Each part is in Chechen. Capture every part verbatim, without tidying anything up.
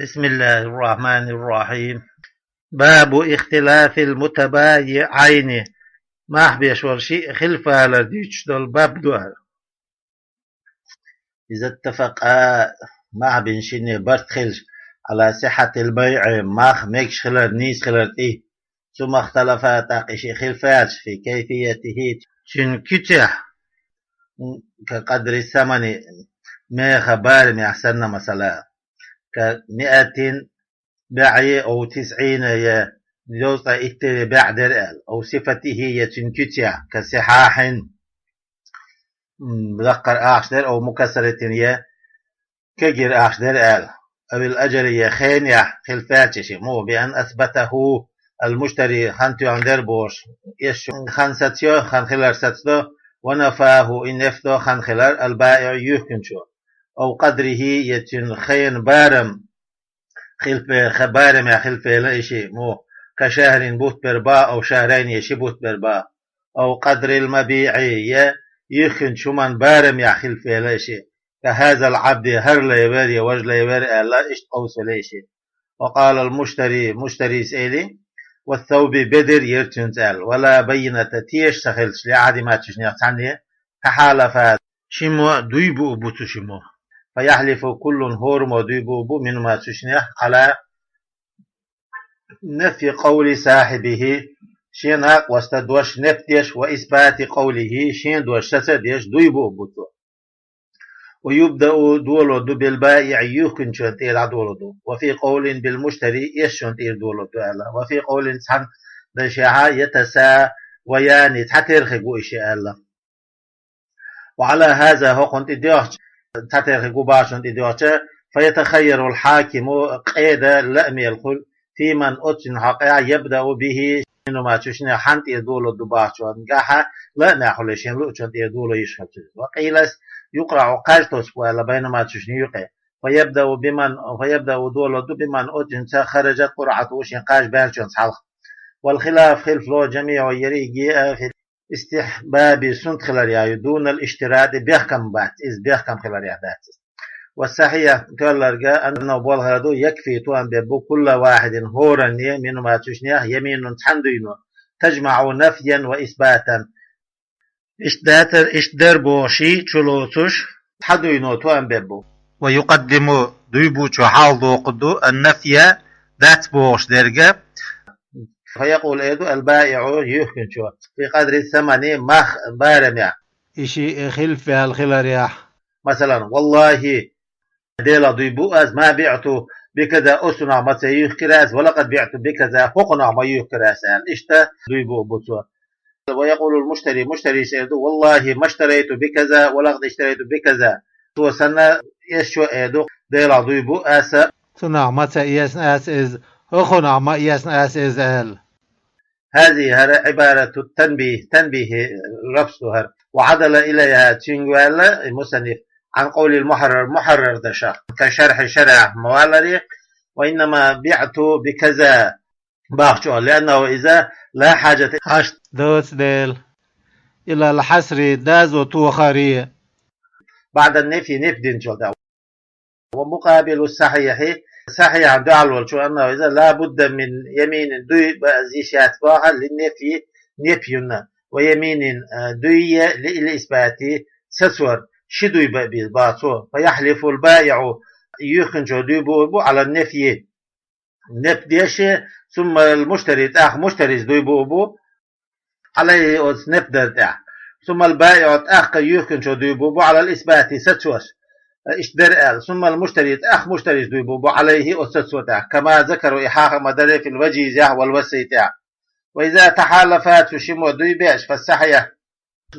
بسم الله الرحمن الرحيم. باب اختلاف المتبايعين. Мах беш волу шиъ хилфалар дуьйцуш долу баб ду хӀара. إذا اتفقا, мах бина шинна барт хилча, على صحة البيع, мах мегаш хилар, нийса хилар тӀе, ثم اختلفا, тӀаккха и шиъ хилф яьлча, في كيفيته, цуьнан куьцехь, كقدر الثمن, механ барамехь санна, масала, كمائة بيع أو تسعين, я дезткъа итт беӀ дара аьлла, أو صفته, я цуьнан куьцехь, كصحاح, м, даккхар ахча дара, أو مكسرة, я кегийра ахча дара аьлла, أو الأجل, я хенехь хилф яьлча шиъ, مو بأن أثبته المشتري, хан тоьхна дара бохуш, эшшо хан сацайо, хан хилар сацадо, ونفاه, и нефдо хан хилар, البائع, юьхкинчо, أو قدره, я цуьнан хенан барам хилф бе-, ха-, барамехь хилф елла и шиъ, مو كشهر, бутт бер бах, أو شهرين, я ши бутт бер бах, أو قدر المبيع, я юьхкинчу хӀуман барамехь хилф елла и шиъ, كهذا العبد, хӀара лай вара я важа лай вара аьлла, иштта къовсавелла и шиъ. وقال المشتري, муштарис элира: والثوب, бедар яра цуьнца аьлла, ولا بينة, теша ца хилча, لأحدهما, цу шиннех цхьанне, تحالفا, шиммо дуй буу бу цу шиммо. فيحلف كل, хӀораммо дуй буу бу, منهما, цу шиннех, على نفي قول صاحبه, шен накъоста дош неф деш, وإثبات قوله, шен дош саца а деш, дуй буу бу цо. ويبدأ, доло ду, بالبائع, юьхкинчун тӀера доло ду. وفي قول بالمشتري, эшшун тӀера доло ду аьлла. وفي قول, цхьана дашехьа, يتساويان, цхьатерхиг ву и шиъ аьлла. وعلى هذا, хӀокхунна тӀе доьгӀча, цхьатерхиг ву бахчунна тӀе доьгӀча, فيتخير الحاكم, къеда лаамехь хуьлу, في من, оццун хьокъехь, يبدأ به, منهما, цу шиннех хьанна тӀера доло ду бахчунна гахьа, лаамехь хуьлу, шен луучун тӀера доло йиш хилча. وقيل, يقرع, кхаж тосуш бу аьлла, بينهما, цу шиннех юкъе. فيبدأ بمن, فيبدأ, доло ду, بمن, оццунца, خرجت قرعته, шен кхаж баьллачунца хьалха. والخلاف, хилф ло, جميعه, ерриге а, في الاستحباب, суннат хиларехь ю, دون الاشتراط, бехкам бац, иза бехкам хиларехь дац иза. والصحيح, тоьлларг, أنه, болх хӀара ду, يكفي, тоам беш бу, كل واحد, хӀоранна, منهما, цу шиннех, يمين, цхьана дуйно, تجمع نفيا وإثباتا. Иштта дацар, иштта дара бохуш чулоцуш, цхьа дуйно тоам беш бу. ويقدم, дуй буучо хьалха дохур ду, النفي, дац бохуш дерг. فيقول, эр ду, البائع, юьхкинчо, في قدر الثمن, мах барамехь, и шиъ хилф ваьлла хиларехь. Масалан, والله, Делах дуй бу ас, ما بعت بكذا, оцунах ма ца юьхкира ас, ولقد بعت بكذا, хӀокхунах ма юьхкира ас аьлла, иштта дуй буу бу цо. ويقول المشتري, муштарис эр ду, والله ما اشتريت بكذا, ولقد اشتريت بكذا. Цо санна, эшшо эр ду, Делах дуй бу ас, цунах ма ца эцна ас иза, хӀокхунах ма эцна ас иза аьлла. هذه, хӀара, عبارة التنبيه, танбихе лафз ду хӀара. وعدل إليها, цуьнга ваьлла и мусанниф, عن قول المحرر, мухьаррар дашах, كشرح, шарахь ма валларе, وإنما بعت بكذا бахчо, لأنه, иза, لا حاجة, хьашт доцу дела, إلى الحصر, доза тохаре, بعد النفي, неф динчул тӀаьхьа. ومقابل الصحيح, сахьихьан дуьхьал волчо, أنه, иза, لا بد من يمين, дуй база йиш яц боху, للنفي, неф юнна, ويمين, а, дуй, للإثبات, сацор, ши дуй бан беза боху цо. فيحلف البائع, юьхкинчо дуй буур бу, على النفي, неф деш, ثم المشتري, тӀаккха муштарис дуй буур бу, عليه, оцу неф дар тӀехь. ثم البائع, тӀаккха юьхкинчо дуй буур бу, على الإثبات, сацош, иштта дара аьлла. ثم المشتري, тӀаккха муштарис дуй буур бу, عليه, оцу сацо тӀехь. كما ذكروا, и хьаха ма дарра, في الوجيز, я, والوسيط, я. وإذا تحالفا, цу шиммо дуй беш, فالصحيح,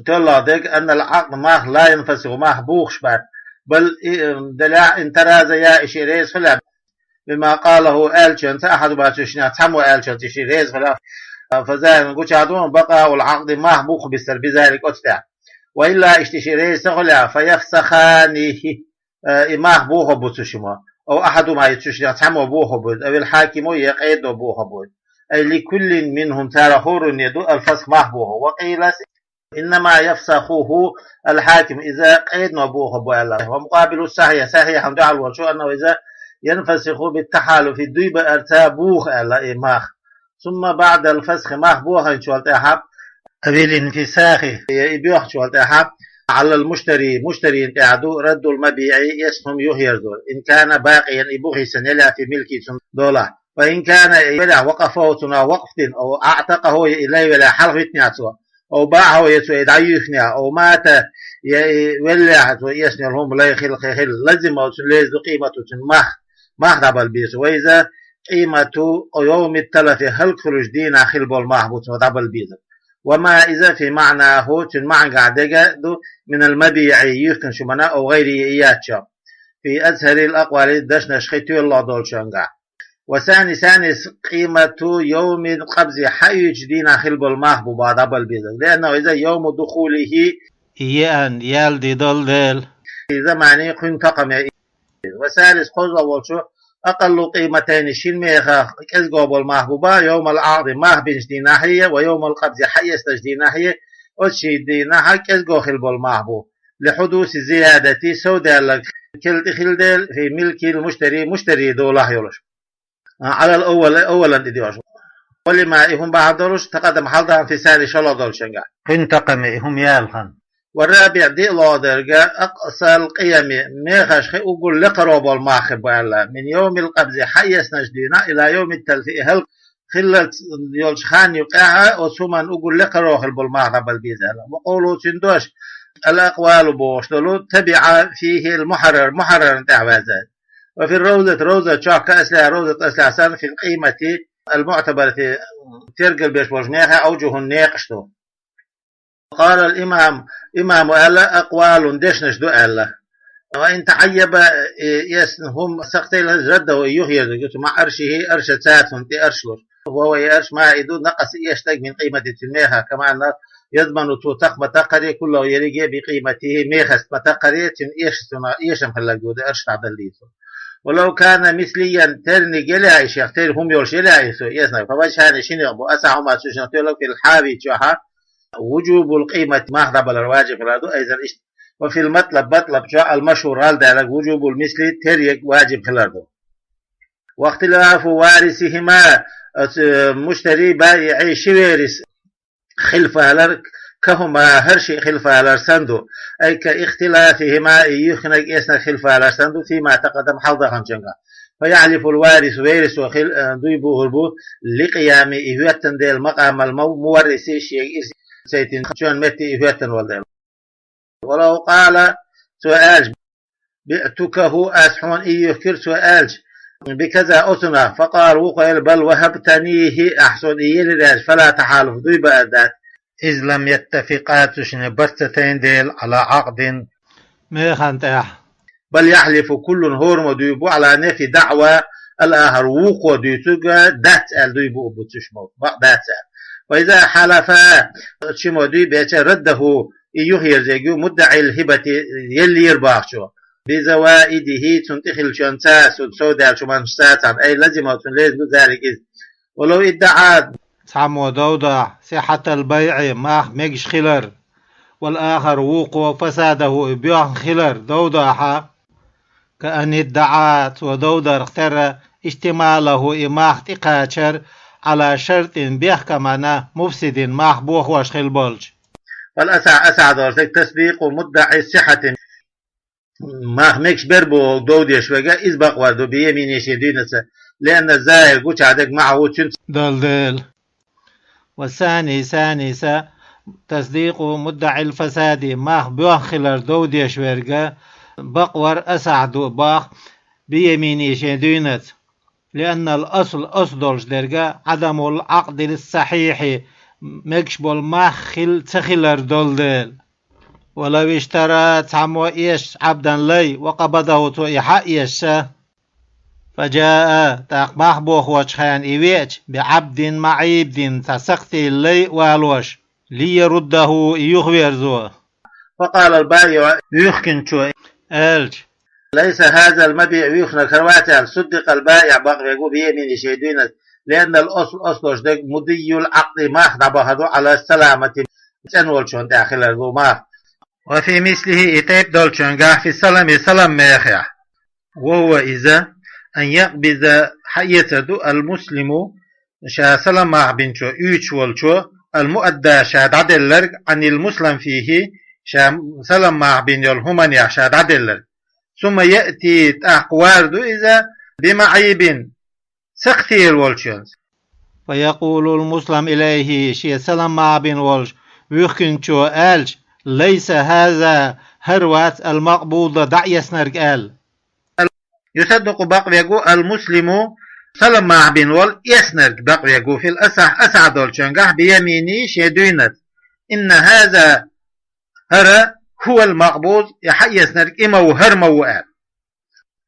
тоьллах дерг, أن العقد, мах, لا ينفسخ, мах бухуш бац. بل, и, м, делахь, إن تراضيا, и шиъ реза хилахь, بما قاله, аьллачунца, أحدهما, цу шиннех цхьаммо аьллачунца и шиъ реза хилахь, فظاهر, гучахь ду, بقاء العقد, мах бухбисар, بذلك, оцу тӀехь. وإلا, иштта и шиъ реза ца хилахь, فيفسخانه, э, и мах бохо бу цу шиммо. أو أحدهما, я цу шиннех цхьаммо бохо бу, أو الحاكم, я къедано бохо бу. أي لكل منهم, царах хӀоранна ду, الفسخ, мах бохо. وقيل, إنما يفسخه الحاكم, иза къедано бохо бу аьлла. ومقابل الصحيح, сахьихьан дуьхьал волчо, أنه, иза, ينفسخ بالتحالف, дуй баарца боху аьлла и мах. ثم بعد الفسخ, мах бохийначул тӀаьхьа, أو الانفساخ, я и боьхначул тӀаьхьа, على المشتري, муштарина тӀехь ду, رد المبيع, эсна хӀума юхаерзо, إن كان باقيا, и бухийсан елахь, في ملكه, цуьнан долахь. فإن كان, и велахь, وقفه, цунах вакъф дина, أو أعتقه, я и лай велахь, хьалхавитинехь цо, أو باعه, я цо и дӀаюьйхинехь, أو مات, я и веллехь, цо эсна йолу хӀума лай хилла, кхин хилла, لزمه, цунна леза ду, قيمته, цуьнан мах, мах дӀабала беза цо. وإذا, قيمة يوم التلف, хӀаллакьхуьлучу дийнахь хилла болу мах бу цо дӀабала безарг. وما إذا في معناه, цуьнан маьӀнехь дерг а ду, من المبيع, юьйхкинчу хӀуманах, أو غيره, я и яц чохь, في أظهر الأقوال, дешнаш хи тоьлалла долчуьнгахь. والثاني, цхьаьннас, قيمة يوم القبض, хьаоьцучу дийнахь хилла болу мах бу боху дӀабала безарг. لأنه إذا يوم دخوله, и еана ял де долу дела. في زمان, кхуьнан такъаме. والثالث, кхозлагӀа волчу, أقل قيمتين, шина мехах кӀезиго болу мах бу боху, يوم العقد, мах бинчу дийнахье, ويوم القبض, хьаэцначу дийнахье, оцу шина дийнахь кӀезиго хилла болу мах бу. لحدوث الزيادة, сов даьлларг кхин тӀе хилла дела, في ملك المشتري, муштарин долахь йолуш. على الأول, أولاً тӀе доьжна. ولما, и хӀума бахьана долуш, تقدم, хьалдахана, في الثاني, шолгӀа долчуьнгахь. Кхуьнан такъаме и хӀума яьлла хан. والرابع, диълагӀа дерг а, أقصى القيم, мехаш хи уггар лекхаро болу мах хир бу аьлла, من يوم القبض, хьаэцначу дийнахь, إلى يوم التلف, и хӀаллакьхилла йолчу ханна юкъехь, оцу хӀуманна уггар лекхаро хилла болу мах дӀабала беза аьлла. وقوله, цуьнан дош, الأقوال бохуш долу, تبع فيه المحرر, мухьаррарна тӀаьхьа ваьзна. وفي الروضة, ровза чохь, كأصلها, ровзат аслехь санна, في القيمة المعتبرة, тергал беш болчу мехехь أوجه, некъаш ду. قال الإمام, имамо аьлла, أقوال, дешнаш ду аьлла. وإن تعيب, и, эсна хӀума сакхтийла, رده, и юхаерзарг ю цо, مع أرشه, أرش, цаьрца хӀума тӀе أرش луш. وهو, и أرش, ما, и ду, نقص, эшнарг, من قيمته, цуьнан мехах, كما أنه يضمن, цо такъма таккхаре, كله, ерриге, بقيمته, мехаца ма таккхаре, цуьнан эш, цунах эшам хилларг ю, أرش дӀадала деза. ولو كان مثليا, терниг елахь и шех, тера хӀума йолуш елахь и цо эцнарг, فوجهان, шина некъ бу, أصحهما, цу шиннах тоьлларг, في الحاوي чохь, وجوب القيمة, мах дӀабалар важиб хилар ду, أيضاً, иштта. وفي المطلب, матлаб чохь, المشهور, гӀарадаьлларг, وجوب المثل, тера ерг важиб хилар ду. واختلاف وارثهما, оцу муштари, баиӀи ши верас хилаф алар, كهما, хӀара шиъ хилаф алар санна ду, أي كاختلافهما, и юьхкинарг, эцнарг хилаф алар санна ду, فيما تقدم, хьалдаханчуьнгахь. فيحلف الوارث, верасо хила, э, дуй бур бу, لقيام, и хӀоьттина дела, مقام المو-, المورث, шега ирс ца йитинчу метте и хӀоьттина волу дела. ولو قال, цо аьлча, بعتكه, ас хьуна и юьхкира, цо аьлча, بكذا, оцунах, فقال, вукхо элира, بل وهبتنيه, ахь суна и елира аьлча, فلا تحالف, дуй баар дац, إذ لم يتفقا, цу шинна барт ца тайна дела, على عقد, механа тӀехь. بل يحلف كل, хӀораммо дуй бу, على نفي دعوى الآخر, вукхо дуьйцург дац аьлла дуй бу, бу цуьш ма бу, бакъ дац аьлла. وإذا حلفا, шиммо дуй беча, رده, и юхаерзорг ю, مدعي الهبة, еллера бахчо, بزوائده, цунна тӀехилчонца, цунна сов даьллачу хӀуманашца цхьаьна, أي لزمه, цунна лезна ду ذلك, иза. ولو ادعى, цхьаммо дов дахь, صحة البيع, мах мегаш хилар, والآخر, вукхо, فساده, и боьхна хилар дов дахь, كأن ادعى, цо дов дарх терра, اشتماله, и мах тӀекхачар, على شرط, бехкамна, مفسد, мах бохош хилла болчу. فالأصح, асахь долуш дерг, تصديق مدعي الصحة, мах мегаш бер бохург дов деш верг, иза бакъвар ду, بيمينه, шен дуьйнаца, لأن الظاهر, гучахь дерг, معه, цуьнца долу дела. والثاني, санийса, تصديق مدعي الفساد, мах боьхна хилар дов деш верг, бакъвар асахь ду боху, بيمينه, шен дуьйнаца. لأن الأصل, асл долуш дерг, عدم العقد الصحيح, мегаш болу мах хил-, ца хилар долу дела. ولو اشترى, цхьаммо эшча, عبدا, лай, وقبضه, цо и хьаэшча, فجاء, тӀаккха мах бохочу хенахь и веача, بعبد معيب, цхьа сакхтийла лай а валош, ليرده, и юхаверзо. فقال البائع, юьхкинчо аьлча, ليس هذا المبيع, юьхкинарг хӀара вац аьлла, صدق البائع, бакъве ву, بيمينه, шен дуьйнаца, لأن الأصل, асл долуш дерг, مضي العقد, мах дӀабахар ду, على السلامة, цӀена волчунна тӀехь хилар ду мах. وفي مثله, и тайпа долчуьнгахь, في السلم, салам мехехь. وهو, иза, أن يقبض хьаэцар ду, المسلم ша салам мах бинчо уьйцуш волчо, المؤدى ша дӀаделларг, عن المسلم فيه ша салам мах бина йолу хӀуманех ша дӀаделларг. ثم يأتي тӀаккха вар ду иза, بمعيب сакхтийла волчуьнца. فيقول المسلم إليه шен салам мах бина волчу вуьйхкинчо аьлча, ليس هذا хӀара вац, المقبوض дӀаэцнарг аьлла. يصدق бакъвергва, المسلم салам мах бина волу эцнарг бакъвергва, في الأصح асахь долчуьнгахь, بيمينه шен дуьйнаца. إن هذا хӀара, هو المقبوض и хьаэцнарг и ма ву, хӀара ма ву аьлла.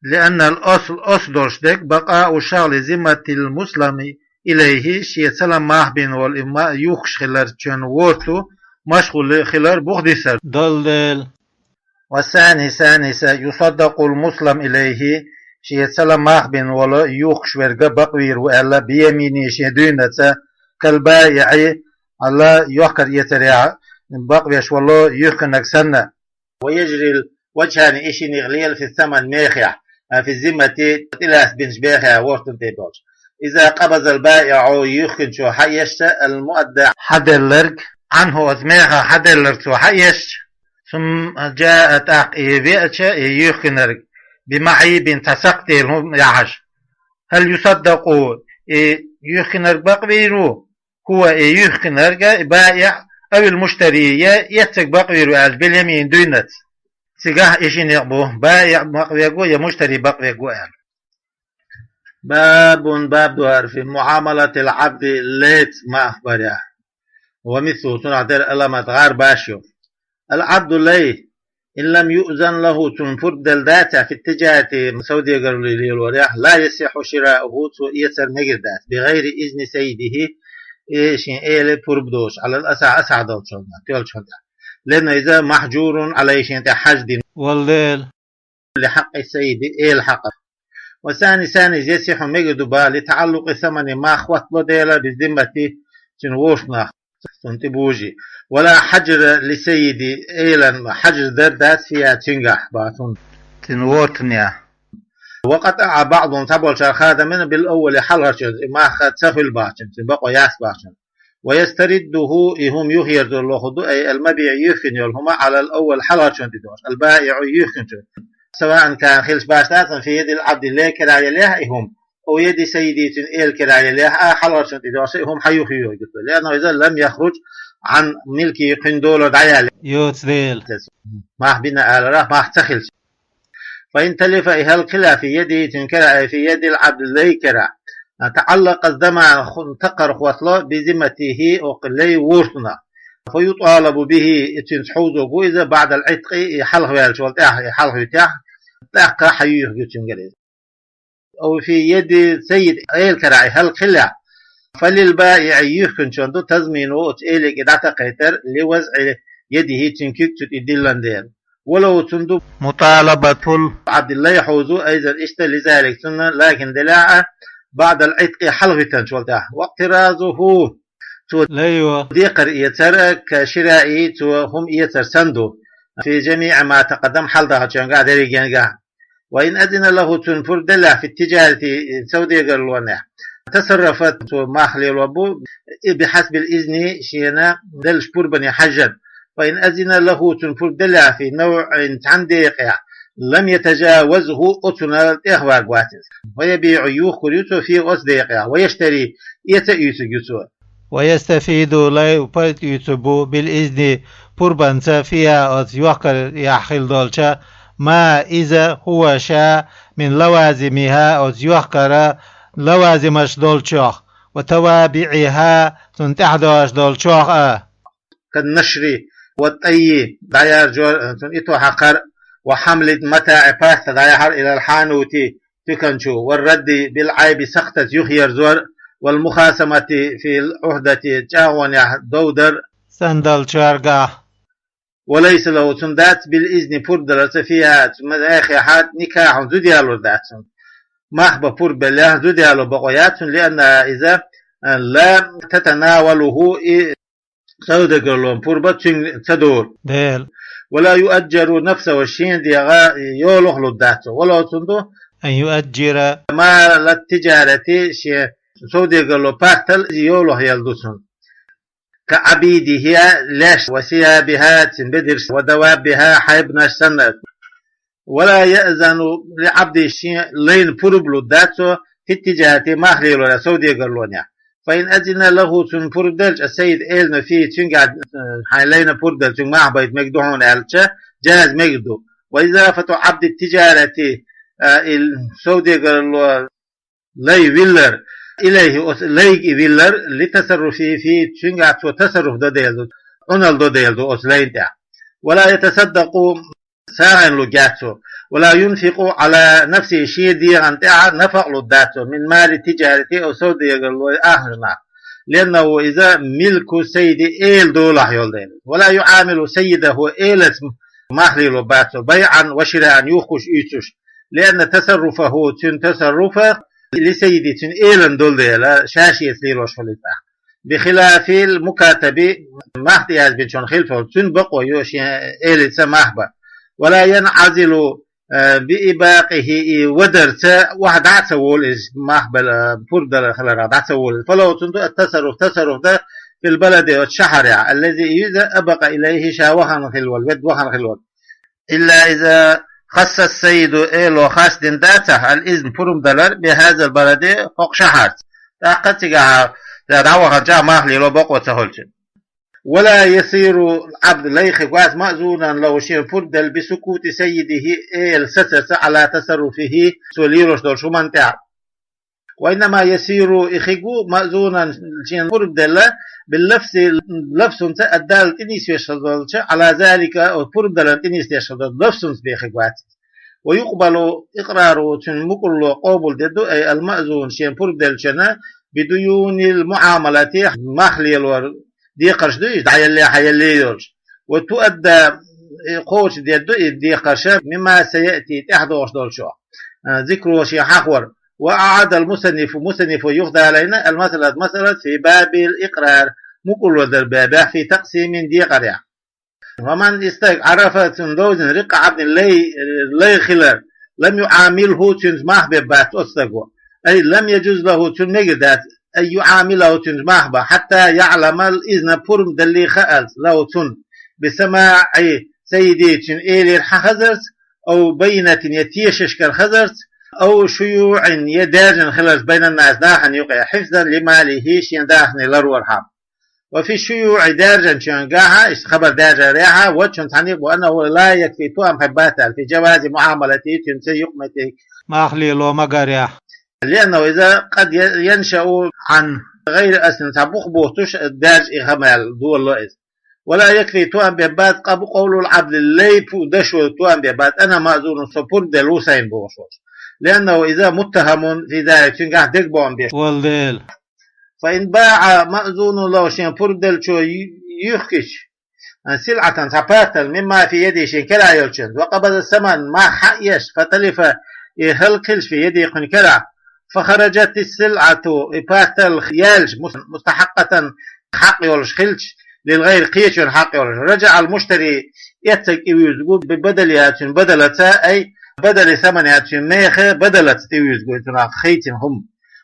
لأن الأصل оцу долуш дерг, بقاء شغل ذمة المسلم إليه шен салам мах бина волу и ма юхкуш хиларчун ворту машгӀул хилар бух дисар долу дела. والثاني ثاني يصدق المسلم إليه шен салам мах бина волу юхкуш верг бакъвийр ву аьлла, بيمينه шен дуьйнаца, كالبائع хьала йохкар эцарехь бакъвеш волу юьхкинарг санна. ويجري الوجهان и шина некъ лела, في الثمن мехехь, في الذمة тӀелаьцна бинчу мехехь вортун тӀе долчу. إذا قبض البائع юьхкинчо хьаэцча, المؤدى хьаделларг, عنه оцу мехах хьаделларг цо хьаэцча, ثم جاء тӀаккха и веача и юьхкинарг, بمعيب цхьа сакхтийла хӀума яхьаш. هل يصدق и юьхкинарг бакъвийр ву, هو и юьхкинарг, и بائع أو المشتري я эцнарг бакъвийр ву аьлча, باليمين дуьйнаца. Цигахь и шина некъ бу, بائع бакъвергва я مشتري бакъвергва аьлла. باب баб ду хӀара, في معاملة العبد лайца мах барехь. ومثله цунах дерг, علامة гӀар баш ю. العبد лай, إن لم يؤذن له цунна пурба делла дацахь, في التجارة сов дегарло лелорехь, لا يصح شراؤه цо эцар мегар дац, بغير إذن سيده и шен элан пурба долуш, على الأصح асахь долчунна, тоьллачунна. لأنه иза محجور عليه шена тӀе хьаждина волу дела. لحق السيد элан хьакъах. والثاني ثاني يصح мегар ду бах, لتعلق الثمن мах хӀоттало дела, بالذمة цуьнан вортанах, цунна тӀе божий. ولا حجر للسيد элан хьажр дар дац, فيها цуьнгахь бах цунна, цуьнан вортанехь. وقطع بعضهم цхьаболчара хадам бина, بالأول хьалхарчунна, и мах ца хуьлу бахчунна, цуьнан бакъо яц бахчунна. ويسترده и хӀума юхаерзор лохур ду, أي المبيع юьхкина йолу хӀума, على الأول хьалхарчунна тӀе дош, البائع юьхкинчунна. سواء كان хилча башха дац, في يد العبد лай кара елехь и хӀума, أو يد سيده цуьнан элан кара елехь а, хьалхарчунна тӀе дош и хӀума хьаюхайоьгуьйту, لأنه иза لم يخرج عن ملكه кхуьнан долара дӀаяьлла йоцу дела. Мах бина аларах мах ца хилча. فإن تلف и хӀаллакьхилахь, في يده цуьнан карахь, أي في يد العبد лай карахь, تعلق الضمان хӀун такхар хӀоттало, بذمته окху лай вортанах. فيطالب به и цуьнца хьовзорг ву иза, بعد العتق и хьалхаваьллачул тӀаьхьа, и хьалхавитахь, тӀаккха хьаюьйхуьйту цуьнгара иза. أو في يد السيد элан карахь и хӀаллакьхилахь, فللبائع юьхкинчунна ду, تضمينه оцу элига дӀатакхийтар, لوضع يده цуьнан куьг цу тӀе диллина дела. ولو цунна ду مطالبة العبد лай хьовзо, أيضا иштта, لذلك цунна, لكن делахь а, بعد العتق хьалхавитанчул тӀаьхьа. واقتراضه цо лайо декхар эцар, كشرائه цо хӀума эцар санна ду, في جميع ما تقدم хьалдахачуьнгахь дерригенгахь. وإن أذن له цунна пурба делахь, في التجارة сов дегарлонехь, تصرف цо мах лелор бу, بحسب الإذن шена деллачу пурбане хьаьжжина. وإن أذن له цунна пурба делахь, في نوع цхьана декъехь, لم يتجاوزه оцунна тӀехварг вац иза. ويبيع юхкур ю цо, فيه оцу декъехь, ويشتري эца а уьйцург ю цо. ويستفيد лай пайда уьйцур бу, بالإذن пурбанца, فيها оцу йохкарехь хилла долча, ما иза, هو ша, من لوازمها оцу йохкара лавазимаш долчох, وتوابعها цунна тӀаьхьадош долчох а. كالنشر والطي дӀаяьржор, цунна итт хьакхар, وحمل المتاع паста дӀаяхьар, إلى الحانوت туькан чу, والرد بالعيب сакхтаца юхаерзор, والمخاصمة في العهدة чӀагӀонехь дов дар санна долчаьргахь. وليس له цунна дац, بالإذن пурба даларца, فيها цу мехехь, نكاح зуда ялор дац цунна. Мах бан пурба беллехь, зуда яло бакъо яц цунна, لأنها иза, لا تتناوله и сов дегарлон пурба цуьнга ца дора дела. ولا يؤجر نفسه шен дегӀ йолах лур дац цо. ولو цунна ду أن يؤجر مال التجارة, шен совдегарло партал йолахь яла ду цунна. كعبيده, лаьш, وثيابها, цуьнан бедарш, ودوابها, хьайбанаш санна. ولا يأذن لعبده, шен лайна пурба лургдац цо, في التجارة, мах лелорехь, совдегарлонехь. فإن أذن له, цунна пурба делча, السيد, элано, فيه, цуьнгахь, э, хьайн лайна пурба делча, цуьнга мах байта мегаш ду хьуна аьлча, جاز, мегаш ду. وإضافة عبد التجارة, э, и совдегарло лай виллар, إليه, оцу лайга и виллар, لتصرفه فيه, цуьнгахь цо тасарруф до дела ду, Ӏуналла до дела ду оцу лайна тӀехь. ولا يتصدق, сагӀина лургьяц цо. ولا ينفق على نفسه, шен дегӀана тӀехь нафакъ лургдац цо, من مال التجارة, оцу совдегарлойн ахчанах. لأنه, иза, ملك السيد, эла долахь йолу дела. ولا يعامل سيده, элаца мах лелоргбац цо, بيعا وشراء, юхкуш, уьйцуш. لأن تصرفه, цуьнан тасарруф, لسيده, цуьнан элана долу дела, ша шеца лелош хуьлу иза. بخلاف المكاتب, мах тӀеязбинчунна хилаф, цуьнан бакъо ю шен элица мах бан. ولا ينعزل, э, بإباقه, и вадарца охьа дӀа а ца волу иза, мах бала, пурба дала хиларах дӀа а ца волу иза. فله, цунна ду, التصرف, тасарруф дан, في البلد, оцу шахьарехь, الذي, иза, أبق إليه, ша вахана хилла волу, ведда вахана хилла волу. إلا إذا خص السيد, эло хасдина дацахь, الإذن, пурба далар, بهذا البلد, хӀокху шахьарца. ТӀаккха цигахь, ша дӀаваханчохь мах лело бакъо ца хуьлу цуьнан. ولا يصير العبد, лай хи вац, مأذونا له, шен пурба делла, بسكوت سيده, эла сацарца, على تصرفه, цо лелош долчу хӀуманна тӀехь. وإنما يصير, и хи ву, مأذونا, шен пурба делла, باللفظ, лафзунца, الدال, тӀе нисвеш хила долчу, على ذلك, оцу пурба даларна тӀе нисдеш хила долчу лафзунца бен хи вац. ويقبل إقراره, цуьнан мукъарло къобал дийр ду, أي المأذون, шен пурба деллачунна, بديون المعاملة, мах лелоран декхарш ду иза, дӀаялле, хьаялле йолуш. وتؤدى, э, кхочушдийр ду и декхарш, مما سيأتي, тӀаьхьа догӀуш долчух, э, ذكره, шен хьахор. وأعاد المصنف, мусаннифо юхадалийна, المسألة, масъалат, في باب الإقرار, мукъарло даран бабехь, في تقسيم, декъарехь. ومن, и стаг, عرف, цунна довзийна, رق عبد, лай, лай хилар, لم يعامله, цуьнца мах беш бац оцу стага. أي لم يجز له, цунна мегар дац, أن يعامله, цуьнца мах бан, حتى يعلم الإذن, пурба далле хаалц, له, цунна, بسماع سيده, цуьнан элира хьан хазарца, أو بينة, я тешашкара хазарца, أو شيوع, я даьржина хиларца, بين الناس, нахана юкъахь, حفظا لماله, шен дахни ларорхьама. وفي الشيوع, даьржинчуьнгахь, иштта хабар даьржарехь, وجه, цхьаьна юкъа, أنه لا يكفي, тоам хир бац аьлла, في جواز معاملته, цуьнца юкъаметтиг, мах лело магарехь. لأنه إذا قد ينشأ عن غير أصل, цхьа бух боцуш даьржа и хӀума аьлла долало иза. ولا يكفي, тоам беш бац, قبول العبد, лай пу-, дашо тоам беш бац, أنا مأذون, со пурба делла ву сайна бохуш волуш. لأنه إذا متهم في ذلك, цуьнгахь дегабоам беш волу дела. فإن باع مأذون له, шен пурба деллачо ю-, юьхкича, а, سلعة, цхьа партал, مما في يده, шен карахь йолчуьнца, وقبض الثمن, мах хьаъеш, فتلف, и хӀаллакьхилча, في يده, кхуьнан карахь, فخرجت السلعة, и партал яьлча, مس-, مستحقة, хьакъ йолуш хилча, للغير, кхечун хьакъ йолуш, رجع المشتري, эццаг тӀевуьйзург ву, ببدلها, цуьнан бадалаца, أي بدل ثمنها, цуьнан механ бадалаца тӀевуьйзург ву, цунах хийцина хӀума.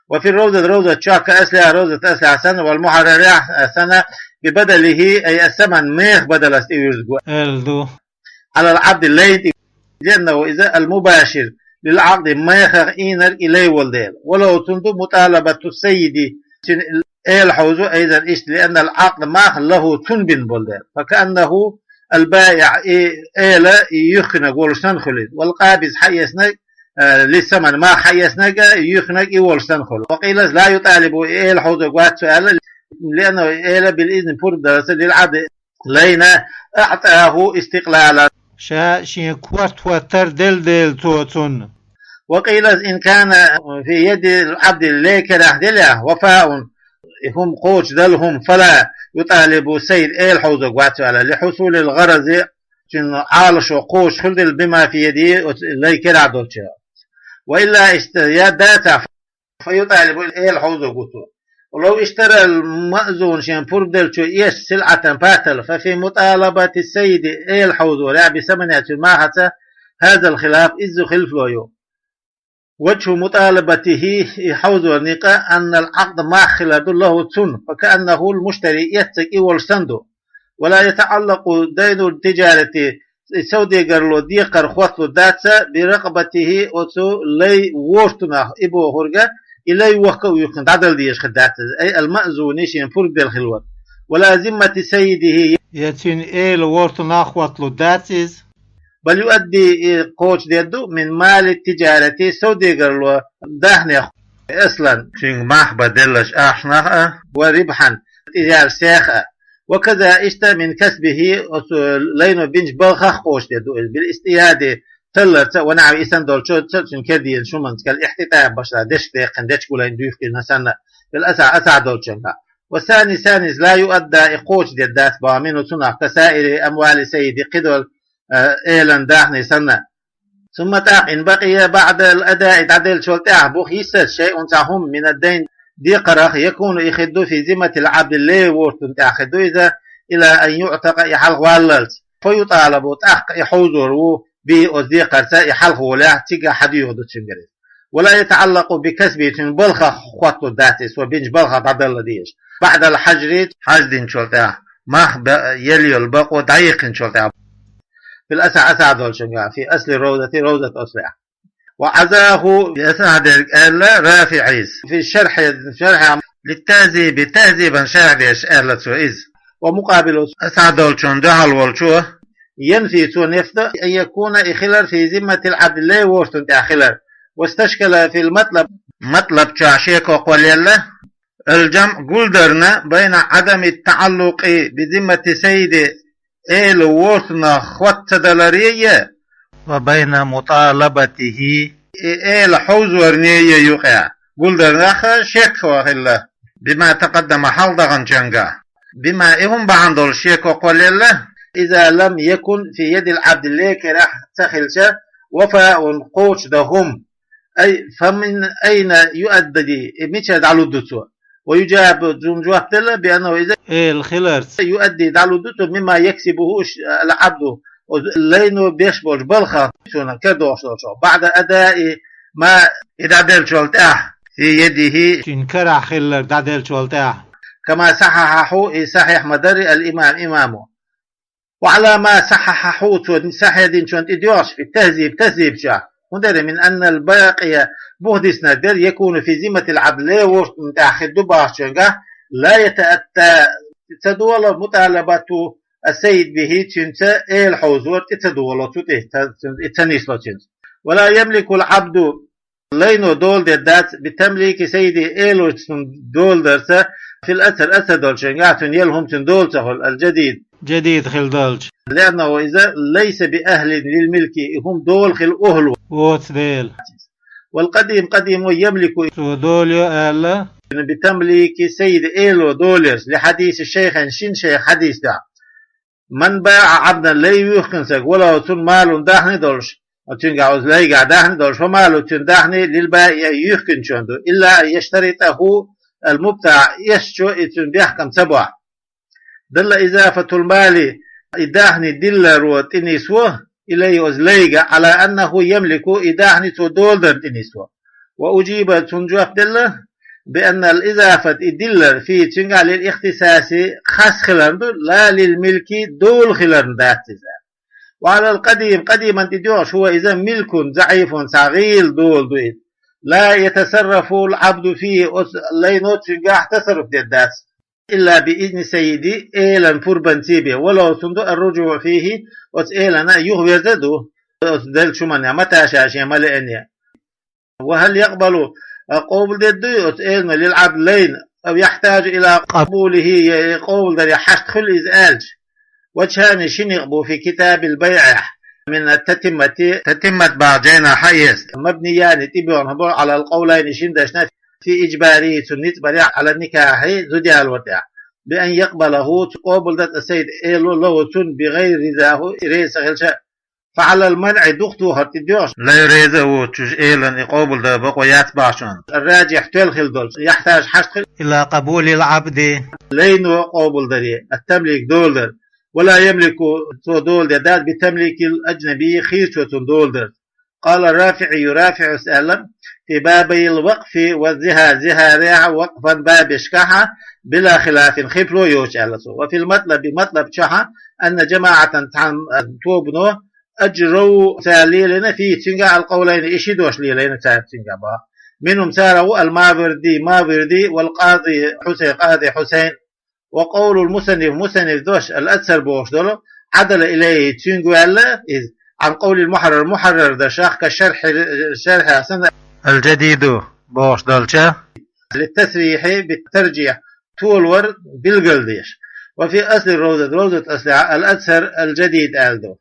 وفي الروضة, ровзат чохь, كأصلها, ровзат аслехь санна, والمحرر, яхь санна, ببدله, أي الثمن, механ бадалаца тӀевуьйзург ву, аьлла ду. على العبد, лайна тӀе, لأنه إذا المباشر للعقد, мехах Ӏийнарг и лай волу дела. وله, цунна ду, مطالبة السيد, цуьнан эла хьовзо, أيضا, иштта, لأن العقد, мах, له, цунна бина болу дела. فكأنه البائع, и эла, и юьхкинарг волуш санна хуьлу иза. والقابض, хьаэцнарг, э, للثمن, мах хьаэцнарг а, юьхкинарг а и волуш санна хуьлу. وقيل لا يطالب, и эла хьовзорг вац цо аьлла, لأنه, и эла, بالإذن, пурба даларца, للعبد, лайна, أعطاه استقلالا, ша шен корта хӀоттар делла дела цо цунна. وقيل إن كان في يد العبد, лай карахь делахь, وفاء, и хӀума кхочушдала хӀума, فلا يطالب السيد, эла хьовзорг вац цо аьлла, لحصول الغرض, цуьнан Ӏалашо кхочуш хуьлу дела, بما في يده, оцу лай карахь долчу. وإلا, иштта, я дацахь, فيطالب, эла хьовзорг ву цо. ولو اشترى المأذون, шен пурба деллачо эцча, سلعة, партал, ففي مطالبة السيد, эла хьовзорехь, بثمنها, цуьнан махаца, هذا الخلاف, изза хилаф ю. وجه مطالبته, и хьовзоран никъ, أن العقد мах хилар ду له цун, فكأنه المشتري, эццаг и волуш санна ду. ولا يتعلق دين التجارة, и совдегарло декхар хӀотталур дац, برقبته, оцу лай вортунах, и бохург, и лай вохка а вуьйхкина дӀадала дезаш хир дац иза, أي المأذون, шена пурба делла хилла вара. ولا ذمة سيده, я цуьнан эла вортунах хӀотталур дац иза. بل يؤدي, и кхочушдер ду, من مال التجارة, совдегарло даьхнех, أصلا, цуьнга мах бан деллачу ахчанах а, وربحا, тӀедеъча сех а, وكذا, иштта, من كسبه, оцу лайно бинчу балхах кхочушдер ду иза, بالاصطياد, талларца, ونحوه, и санна долчуца, цуьнан кердина шуманца, كالاحتطاب, башха дешка даьккхина, дечигулайн дуьйхкина санна, بالأصح, асахь долчуьнгахь. والثاني, саннис, لا يؤدى, и кхочушдер дац боху, منه, цунах, كسائر أموال السيد, кхидолу, э, элан даьхни санна. ثم, тӀаккха, إن بقي بعد الأداء, дӀаделлачул тӀаьхьа бух йисарца, شيء, цхьа хӀума, من الدين, декхарах, يكون, и хир ду, في ذمة العبد, лай вортун тӀехь хир ду иза, إلى أن يعتق, и хьалхаваллалц, فيطالب, тӀаккха и хьовзор ву, به, оцу декхарца и хьалхаволахь, цигахь хьадоьхур ду цуьнгара иза. ولا يتعلق بكسبه, цуьнан балхах хӀотталур дац иза, цо бинчу балхах дӀадала дезаш, بعد الحجر, хьаждинчул тӀаьхьа, мах бе-, елла йолу бакъо дӀайихкинчул тӀаьхьа. بالأصح, асахь долчуьнгахь, في أصل الروضة, ровзат оцлехь. وعزاه, и асахь дерг аьлла РафиӀис, في الشرح, шархь, للتهذيب, Тахьзибан шархь деш аьлла цо иза. ومقابله, асахь долчунна дуьхьал волчо, ينفي, цо нефда, أن يكون, и хилар, في ذمة العبد, лай вортун тӀехь хилар. واستشكل في المطلب, матлаб чохь шеко кхоллаелла, الجمع, гулдарна, بين عدم التعلق بذمة السيد, эла вортунах хӀотта ца даларе а, وبين مطالبته, и эла хьовзорне а юкъа, гулдарнах шеко хилла, بما تقدم, хьалха даханчуьнгахь, بما, и хӀума бахьана долуш шеко кхоллаелла, إذا لم يكن في يد العبد, лай керахь ца хилча, وفاء, кхочушдан хӀума, أي فمن أين يؤدي, и мичара дӀалур ду цо? ويجاب, цунна жоп делла, بأنه, иза, эла хиларца, يؤدي, дӀалур ду цо, مما يكسبه العبد, оцу лайно беш болчу балхах, цунах кара дохуш долчух, بعد أداء ما, и дӀаделлачул тӀаьхьа, في يده, цуьнан карахь хилларг дӀаделлачул тӀаьхьа. كما صححه, и сахьихь ма-дарра, الإمام, имамо. وعلى ما صححه, цо сахьихь динчунна тӀедоьгӀуш, في التهذيب, Тахьзиб чохь, хӀун дара, من أن الباقي, бух диснарг дара, يكون في ذمة العبد, лай вортун тӀехь хир ду бахчуьнгахь, لا يتأتى, ца долу, مطالبة السيد به, цуьнца эла хьовзор тӀе ца долу, цу тӀе ца, и ца нисло цуьнца. ولا يملك العبد, лайно дола дер дац, بتمليك سيده, эло цунна дола дарца, في الأثر, асар долчуьнгахь, цуьнан елла хӀума цуьнан дола ца хуьлу, الجديد, жадид хилла долчу. لأنه, иза, ليس بأهل للملك, и хӀума дола хила охӀла воцу дела. والقديم, къадимо, يملك, цо дола йо аьлла, بتمليك سيده, эло дола ерш, لحديث الشيخين, шина шайх хьадис тӀехь. من باع عبدا, лай юьхкина стаг, وله, цуьнан مال, даьхни долуш, цуьнгахь, оцу лайгахь даьхни долуш, فماله, цуьнан даьхни, للبائع, юьхкинчун ду, إلا أن يشترطه المبتاع, эшначо и цуьнан бехкам ца бохь. دل إضافة المال, и даьхни дилларо тӀенисво, إليه, оцу лайга, على أنه يملك, и даьхни цо доладарна тӀенисво. وأجيب, цунна жоп делла, بأن الإضافة, и диллар, فيه, цуьнгахь, للاختصاص, хас хиларна ду, لا للملك, дола хиларна дац иза. وعلى القديم, къадиман тӀедоьгӀуш, هو, иза, ملك ضعيف, цхьа гӀийла дола ду иза. لا يتصرف العبد فيه, оцу лайно цуьнгахь тасарруф дер дац. إلا بإذن سيده, элан пурбанца бен, وله, цунна ду, الرجوع فيه, оцу элана юхаверза а ду, оцу деллачу хӀуманна, متى شاء, шена ма лиъна. وهل يقبل, къобалдер дуй оцу элано, للعبد, лайна, أو يحتاج إلى قبوله, я и къобалдаре хьашт хуьлу иза аьлча? وجهان, ши никъ бу, في كتاب البيع, من التتمة, Татиммат боху жайнахь хьаэца, مبنيان, тӀебоьгӀна бу, على القولين, шина дашна, في إجباره, цунна ницкъ барехь, على النكاح, зуда ялор тӀехь, بأن يقبله, цо къобалдо السيد, эло, له, цунна, بغير رضاه, и реза ца хилча. فعلى المنع, дукха тохар тӀедоьгӀуш, лай реза а воцучу элана и къобалдан бакъо яц бахчунна, الراجح, тоьлла хила долчу, يحتاج, хьашт хуьлу, إلى قبول العبد, лайно къобалдаре, التمليك, доладар. ولا يملك, цо доладер дац, بتمليك الأجنبي, хийрачо цунна доладар. قال الرافعي, РафиӀис аьлла: في بابي الوقف والزهار, зихӀарехь, вакъфан бабешкахь, بلا خلاف, хипло йоцуш аьлла цо. وفي المطلب, матлаб чохь, أن جماعة, цхьана тобано, أجروا, цара лелийна, فيه, цуьнгахь, القولين, и ши дош лелийна цара цуьнгахь боху. منهم, царах ву, الماوردي, Маврди, والقاضي حسين, къади Хьусайн. وقول المصنف, мусанниф дош, الأكثر бохуш долу, عدل إليه, цуьнга ваьлла иза, عن قول المحرر, Мухьаррар дашах, كالشرح, шархьехь санна, الجديد бохуш долчу, للتصريح بالترجيح, толор билгал деш. وفي أصل الروضة, Ровзат аслехь, الأكثر الجديد аьлла ду.